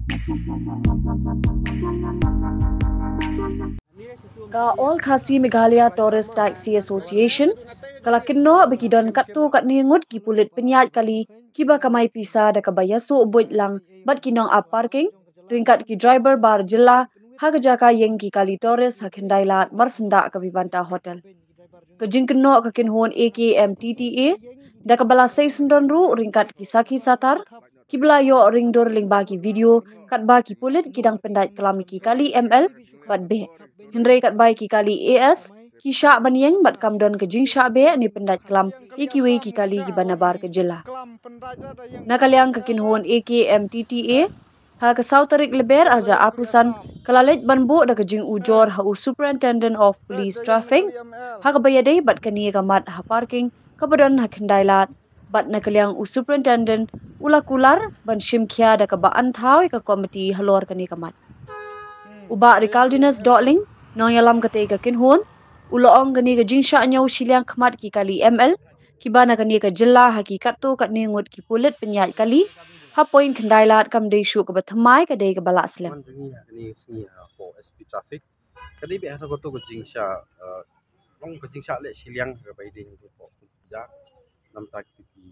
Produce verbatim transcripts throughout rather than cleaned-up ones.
Ka All Khasi Meghalaya Tourist Taxi Association ka la kynnoh ba ki don katto katne ngut ki pulit pynïaid kali kiba kamai pisa da kaba ïasuh buit lang bad ki nongap parking ryngkat ki driver bar jylla ha ka jaka ïeng ki kali tourist ha Khyndai Lad marsyndah ka Vivanta Hotel. Ka jingkynnoh ka kynhun A K M T T A da kaba la sei syndon ruh ryngkat ki sakhi satar kiba la ïoh ring dur lyngba ki video katba ki pulit ki dang pyndait klam ïa ki kali M L bad beh. Hynrei katba ïa ki kali A S ki shah ban ïeng bad kam don ka jingshah beh ne pyndait klam ïa kiwei ki kali kiba nabar ka jylla. Na ka liang ka kynhun A K M T T A, ha ka saw tarik Lber arhajar arphew san ka la leit ban buh da ka jingujor ha u Superintendent of Police Traffic ha kaba ïadei bad kane ka mat ha parking kaba don ha Khyndai Lad. Bad na ka liang u Superintendent u la kular ban shim khia da kaba an thaw ïa ka komiti halor kane ka mat. U Bah Ricaldinus Dohling, nongïalam katei ka kynhun, u la ong kane ka jingshah ñiew shiliang khmat ki kali M L kiba na kane ka jylla ha ki katto katne ngut ki pulit pynïaid kali ha point Khyndai Lad kam dei shuh kaba thymmai, ka dei kaba lah slem. Wan jong ngi ha kane ka sngi ha ko S P traffic. Ka dei beh ha kato ka jingshah, eh, long ka jingshah leh shiliang kaba ïadei hangto ko police bazaar. Namar kita ki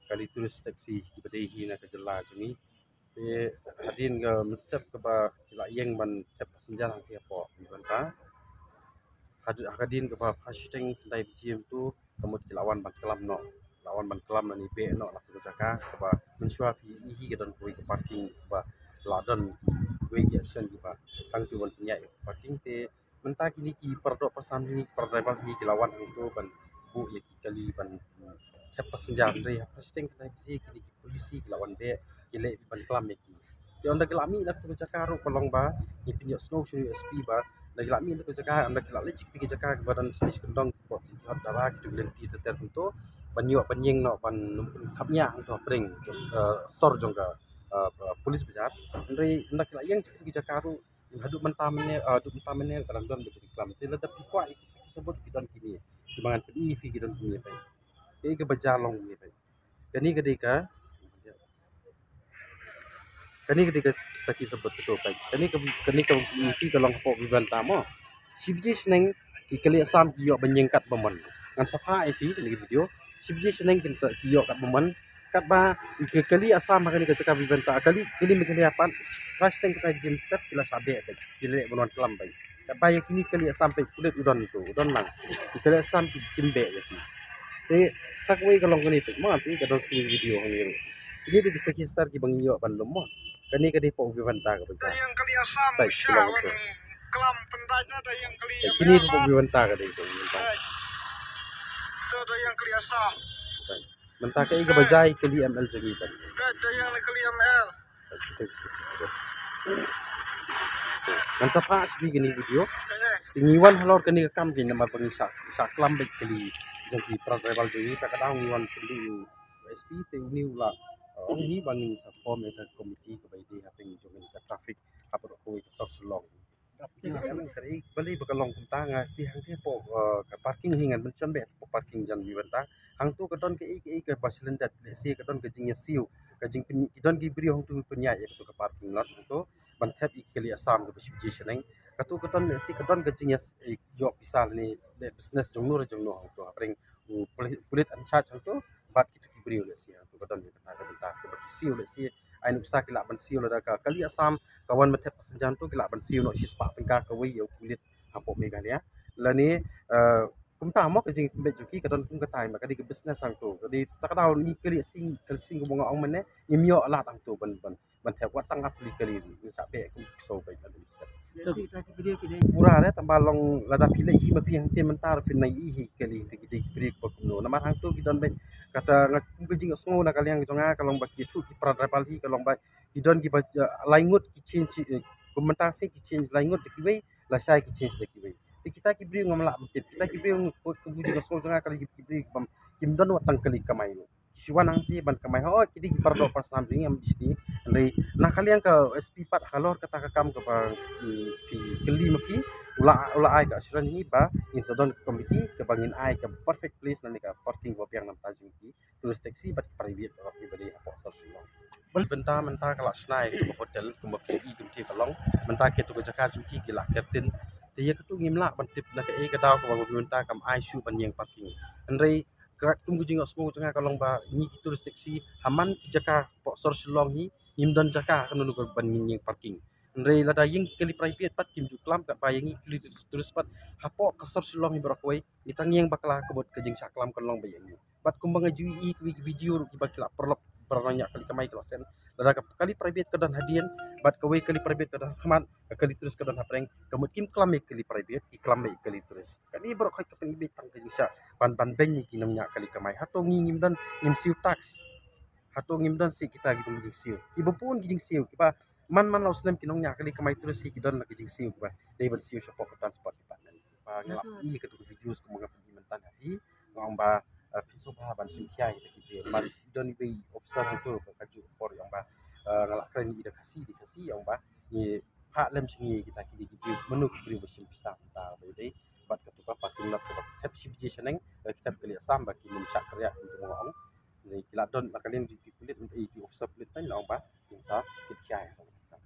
kali tourist taxi kiba dei hi na ka jylla jong ngi. Te hadien ka mynstep kaba ki la ïeng ban thep passenger hangtei hapoh Vivanta. Had-, hadien kaba pha shiteng khyndai baje mynta ka mut ki la wan ban klam noh. La wan ban klam lane beh noh na ka jaka kaba mynshuwa phi ïohi ka don kawei ka parking kaba la don kiwei ki action kiba hangto ban pynïaid parking te mynta kine ki paradoh pasam hi, para driver hi ki la wan hangto ban buh ïa ki kali ban thep passenger, hynrei ha pha shiteng khyndai baje kine ki police hi ki la wan beh, ki leh ban klam ïa ki. Te ynda ki la mih na kata ka jaka ruh ka long ba ngi pynïohsngew sha u S P ba ynda ki la mih na kata ka jaka, ynda ki la leit sha kata ka jaka kaba don stage kyndong, ko City Hut Dara, kito ki lynti ter ter kumto ban ïoh ban ïeng noh ban khapngiah hangto hapdeng, eh, sor jong ka, eh, police bazaar. Hynrei ynda ki la ïeng sha kata ka jaka ruh haduh mynta mynne, ah, haduh mynta mynne ka dang don da ka jingklam. Te lada phi kwah ïa ki sakhi sabut ki don kine. Kiba ngan pyni ïa phi ki don kine peit. Kaei kaba jia long kine peit. Kane ka dei ka, kane ka dei ka sakhi sabut kato peit. Kane ka, kane ka pyni ïa phi ka long hapoh Vivanta mo. Shi baje shaneng ki kali Assam ki ïoh ban ïeng kat bymman. Ngan sa phah ïa phi kane ka video. Shi baje shaneng kin sa ki ïoh kat bymman. Katba ïa ki kali Assam ha kane ka jaka Vivanta, kali, kali Meghalaya pat, pha shiteng khyndai baje mynstep ki la shah beh beit, ki la leh ban wan klam beit. Katba ïa kine kali Assam peit pulit u don tu, u don lang. Ïa ki kali Assam ki, kim beh ïa ki. Te sa kawei ka long kane peit, ma peit ka don sa kawei video hangne ruh. Kine dei ki sakhi satar kiba ngi ïoh ban lum mo. Kane ka dei hapoh Vivanta kaba jia. Peit, ka long tu. Peit, kine hapoh Vivanta ka dei, hapoh Vivanta. Peit. Mynta kaei kaba jia ïa ki kali M L jong ngi peit. Ngan sa phah sha phi kane ka video. Te ngi wan halor kane ka kam jong ngi namar ba ngi shah, shah klam beit kali jong ki para driver jong ngi, ta ka daw ngi wan sha u S P te une u la, uh, ong hi ba ngin sa form ïa ka committee kaba ïadei hapdeng jong ngi ka traffic hapoh kawei ka sor Shillong. Balei ba ka long kumta, nga sngew hangtei hapoh, eh, ka parking hi ngan mention beit hapoh parking jan Vivanta. Hangto ka don kaei kaei kaba shlyndet, lehse ka don ka jingïasiew, ka jingpyn-, ki don ki briew hangto pynïaid ïa kato ka parking lot hangto ban thep ïa ki kali Assam kaba shi baje shaneng. Kato ka don lehse ka don ka jingïas-, eh, ïoh pisa lane leh business jongno re jongno hangto hapdeng u puli-, pulit in charge hangto bad kito ki briew lehse hangto ka don ïa kata ka bynta kaba ki siew lehse ai nuksa ki lah ban siew lada ka kali Assam ka wan ban thep passenger hangto ki lah ban siew noh shispah tyngka kawei ïa u pulit hapoh Meghalaya. Lane, eh, kumta mo ka jingpynbeit jong ki ka don kum kata, ma ka dei ka business hangto, ka dei ta ka daw ngi kali sing, kali sing kumba nga ong mynne, ngim ïoh lad hangto ban, ban, ban thep wat tang ar tylli kali ruh, ngi shah beh kum ki saw beit lane mynstep. Pura re, tang ba long lada phi leit hi ma phi hangtei mynta ruh phin nang ïohi kali te ki dei ki briew ba kumno. Namar hangto ki don beit kata nga kum ka jingïohsngew na ka liang jong nga ka long ba ki thuh ki para driver hi ka long ba ki don kiba, eh, lai ngut ki change, eh, kum mynta shi ki change lai ngut da kiwei, lashai ki change da kiwei. Te kita ki briew ngam lah ban tip. Kita ki briew ngut kum ka jingïohsngew jong nga ka long ki briew bym, kim don wat tang kali kamai ruh. Shu wan hangtei ban kamai, hooid ki dei ki paradoh parasnam jong ngi, ngam dei sdie. Hynrei na ka liang ka S P pat halor kata ka kam kaba, mm, phi kylli ma ki, u la, u la ai ka assurance ïa ngi ba ngin sa don ka committee kaba ngin ai ka perfect place lane ka parking ba biang na bynta jong ki tourist taxi bad ki private ba ki ba dei hapoh sor Shillong. Bad mynta mynta ka la shna ïa ka hotel kumba phi i kumte ka long. Mynta katu ka jaka jong ki ki la ker tin. Te ïa katu ngim lah ban tip na kaei ka daw kaba mynta kam ai shuh ban ïeng parking. Hynrei ka kum ka jingïasngew jong nga ka long ba ngi ki tourist taxi ha man ki jaka hapoh sor Shillong hi ngim don jaka kano kano ban ngin ïeng parking. Hynrei lada ïeng ki kali private pat kim ju klam katba ïeng ki kali tourist pat hapoh ka sor Shillong hi baroh kawei. Ngi tang ïeng bakla ka mut ka jingshah klam kan long ba ïa ngi. Bad kumba nga ju i ki video ruh kiba ki la paralok para nongñiah kali kamai ki la send. Lada ka kali private ka don hadien bad kawei kali private ka don ha khmat, ka kali tourist ka don hapdeng. Ka mut kim klam ïa kali private, ki klam ïa kali tourist. Kane baroh khoit ka pynbeit tang ka jingshah ban ban beiñ ïa ki nongñiah kali kamai. Hato ngi ngim don, ngim siew tax? Hato ngim don seh kita ki don ki jingsiew? Kiba bun ki jingsiew kiba man man la u snem ki nongñiah kali kamai tourist hi ki don la ki jingsiew kiba dei ban siew shapoh ka transport department. Ba nga la i katu ka videos kumba nga pynbeit mynta ha phi, nga ong ba, eh, phin sngewbha ban sngewkhia ïa kita ki video. Namar don iwei officer hangto ka kajuh por ong ba, eh, nga la kren ïa i da Khasi, da Khasi ong ba ngi phah lem sha ngi kita ki video, mano ki briew ba shim pisa mynta ba ïadei bad katu ka parking lot kaba ki thep shi baje shaneng, eh, ki thep ka leh sam ba ki mum shah kyrïah kumta ba nga ong. Ki la don la ka liang jong ki pulit, eh, ki officer pulit pyn la ong ba kin sa kit khia ïa ka.